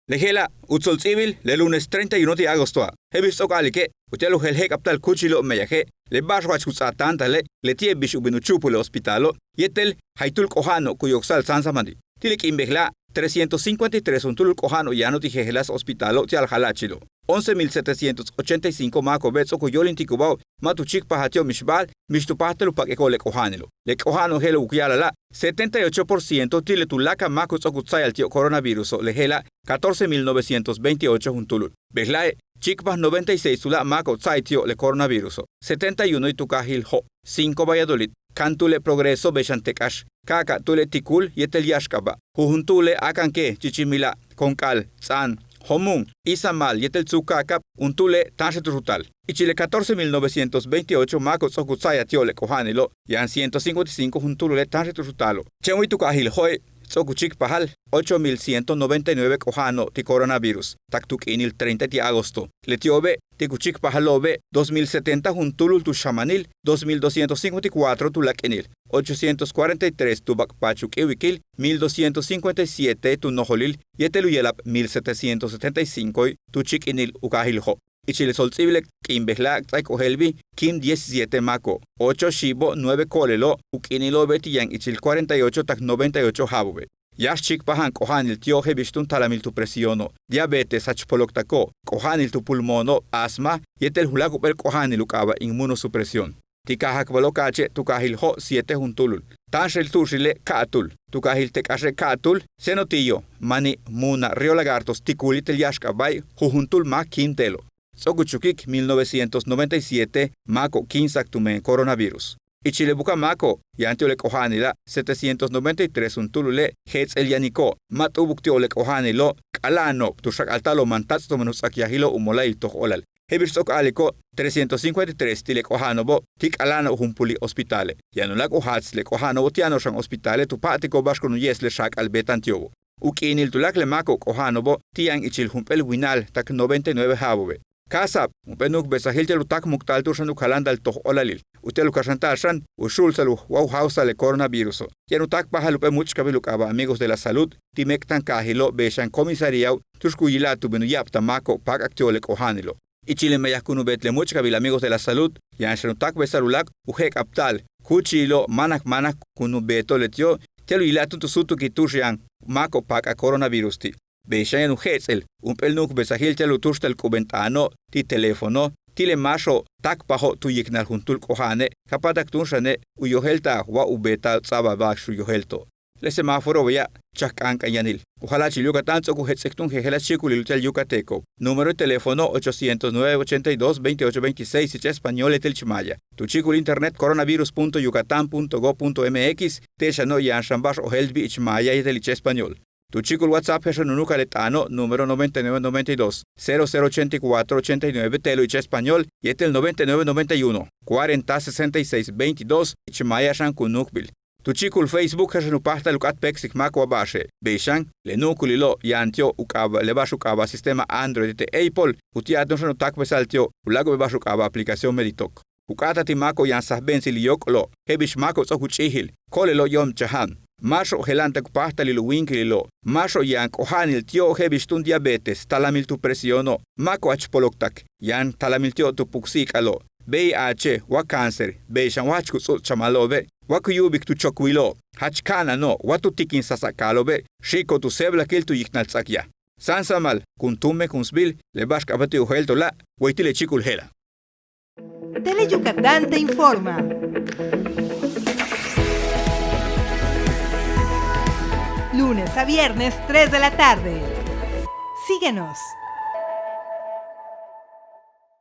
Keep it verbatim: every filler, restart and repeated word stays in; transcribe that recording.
Le je'ela' u tsol ts'íibil le lunes treinta y uno ti' agostoa'. Je'el bix ts'o'ok a'alike' uti'al u jeel je'ek'abtal kúuchilo'ob meyaje' le ba'ax jach ku ts'aatáantale' leti'e' bix u bin u chúupul le hospitalo' yéetel jaytúul k'oja'ano'ob ku yoksa'al sáansamani'. Ti' le k'iin bejela'a' trescientos cincuenta y tres juntúul k'oja'ano'ob yano'ob ti' jejeláas hospitalo' ti'al jala'achilo'. Once mil setecientos ochenta y cinco máako'obe' ts'o'ok u yóolintikubao'ob ma' tu chíikpajal ti'ob mixba'al mix tu páajtal u pak'iko'ob le k'oja'anilo'. Le k'oja'ano'ob je'elo' u ya'alala' setenta y ocho por ciento ti' le tuláakal máako'ob ts'o'ok u tsa'ayal ti'ob coronavíruso', le je'ela' catorce mil novecientos veintiocho juntúulul. Bejela'e' chíikpaj noventa y seis tuláak' máako'ob ts'a'ay ti'ob le coronavíruso', setenta y uno ti' tu kaajil Jo', cinco Valladolid, ka'an túul le Progreso bey xan Tek'ax, ka'akab túul le Tikul yéetel Yáaxk'aba', jujun túul le Akanke, Chichimila', Konk'al, Ts'aan, Jomun, Izamal yéetel Tsuuk Ka'akab, juntúul le táanxel tu'ux u taal. Ichil le catorce mil novecientos veintiocho máako'ob ts'o'ok u ts'a'ayal ti'ob le k'oja'anilo' yaan ciento cincuenta y cinco juntúulule' táanxel tu'ux u taalo'. Chéen way tu kaajil Jo'e' ts'o'ok u chíikpajal ocho mil ciento noventa y nueve k'oja'ano'ob ti' coronavirus tak tu k'iinil treinta ti' agosto. Leti'obe' ti' ku chíikpajalo'obe' dos mil setenta juntúulul tu xamanil, dos mil doscientos cincuenta y cuatro tu láak'inil, ochocientos cuarenta y tres tu bak'paach u k'íiwikil, mil doscientos cincuenta y siete tu nojolil yéetel u yela'ab mil setecientos setenta y cinco tu chíik'inil u kaajil Jo'. Ichil le tsolts'íibil le k'iin bejela'a' k ts'áa k ojéeltbil, kim diecisiete máako'ob, ocho xiibo', nueve ko'olelo'ob, u k'iinilo'obe' ti' yaan ichil cuarenta y ocho tak noventa y ocho ja'abo'obe'. Yáax chíikpaja'an k'oja'anil ti'ob je'el bix túun talamil tu presiono', diabetes jach poloktako'ob, k'oja'anil tu pulmono', asma yéetel juláak jump'éel k'oja'anil u k'aaba' inmunosupresión. Ti' kaajakbalo' ka'ache' tu kaajil Jo' siete juntúulul. Táanxel tu'uxile' ka'atúul. Tu kaajil Tek'axe' ka'atúul, Cenotillo, Maní, Muna, Río Lagartos, Tikul yéetel Yáaxk'aba'i', jujun túul máak kim te'elo'. Ts'o'ok u chukik mil novecientos noventa y siete máako'ob kíinsa'ak tumen coronavirus. Ichil le buka'aj máako'ob yaan ti'ob le k'oja'anila' setecientos noventa y tres juntúulule' jets'el yaniko'ob, ma' t'u'ubuk ti'ob le k'oja'anilo', k'ala'ano'ob tu xak'alta'alo'ob man táats' tumen u ts'akyajilo' u mola'ayil toj óolal. Je'el bix ts'o'ok a'aliko', trescientos cincuenta y tres ti' le k'oja'ano'obo' ti' k'ala'ano'ob jumpúuli hospitale'. Yaan uláak' u jaats le k'oja'ano'obo' ti' yano'ob xan hospitale' tu pa'atiko'ob ba'ax kun u ye'es le xaak'al beeta'an ti'obo'. U k'iinil tuláakal le máako'ob k'oja'ano'obo' ti' yaan ichil jump'éel winal tak noventa y nueve ja'abo'obe'. Káajsa'ab jump'éel nuuk besaajil ti'al u táakmuktal tu'ux xan u kaláanta'al toj óolalil uti'al u kaxanta'al xan u xu'ulsa'al wa u jáawsa'al le coronavíruso'. Yaan u táakpajal jump'éel múuch'kabil u k'aaba' Amigos de la Salud ti' méek'tankaajilo' bey xan comisaríao' tu'ux ku yila'al tu bin u ya'abtal máako'ob paak'ak ti'ob le k'oja'anilo'. Ichil le meyaj kun u beet le múuch'kabil Amigos de la Salud yaan xan u táakbesa'al uláak' u je'ek'abta'al kúuchilo' máanak máanak kun u beeto'ob leti'o' ti'al u yila'al túun tu súutukil tu'ux yaan máako'ob paak'al coronavirus ti'. Bey xan yaan u jets'el jump'éel nuuk besaajil ti'al u túuxta'al k'ubent'aano' ti' teléfono ti' le máaxo'ob táakpajo'ob tu yiknal juntúul k'oja'ane' ka páatak túun xane' u yojéelta'al wa u beeta'al ts'a'abal ba'ax u yojéelto'ob. Le semáforo beya' chak k'ank'an yanil. U jala'achil Yucatán ts'o'ok u jets'ik túun jejeláas chíikulil uti'al yucateco'ob. Número de teléfono ochocientos nueve, ochenta y dos, veintiocho veintiséis ich español yéetel ich maaya. Tu chíikul internet coronavirus punto yucatán punto gov punto mx, ti' xano' yaan xan ba'ax ojéeltbil ich maaya yéetel ich español. Tu chíikul WhatsApp je'el xan u núuka'al le t'aano' número noventa y nueve, noventa y dos, cero cero, ochenta y cuatro, ochenta y nueve te'elo' ich español yéetel noventa y nueve, noventa y uno, cuarenta, sesenta y seis, veintidós ich maaya xan ku núukbil. Tu chíikul Facebook je'el xan u páajtal u k'áat péeksik máak wa ba'axe'. Bey xan le nu'ukulilo' yaan ti'ob u k'aaba' le ba'ax u k'aaba' sistema Android yéetel Apple, uti'al túun xan u táakbesa'al ti'ob uláak' ba'ax u k'aaba' aplicación Meditoc. U k'áata'al ti' máako'ob yaan sajbe'entsil yóok'olo'ob je'el bix máako'ob ts'o'ok u ch'íijil, ko'olelo'ob yóomchaja'an, máaxo'ob jela'antak u páajtalil u wíinkililo', máaxo'ob yaan k'oja'anil ti'ob je'el bix túun diabetes, talamil tu presiono', máako'ob jach poloktak, yaan talamil ti'ob tu puksi'ik'alo'ob, V I H wa cáncer, bey xan wa jach ku ts'u'uts chamalo'obe', wa ku yu'ubik tu chokwilo'ob, jach ka'anano'ob, wa tu tikin sasa'akaalo'obe', xi'iko'ob tu séeblakil tu yiknal ts'akyaj. Sáansamal kun túun meekunsbil le ba'ax k'a'abéet u jéelto'ola', way ti' le chíikul je'ela'. Tele Yucatán te informa. Lunes a viernes, tres de la tarde. Síguenos.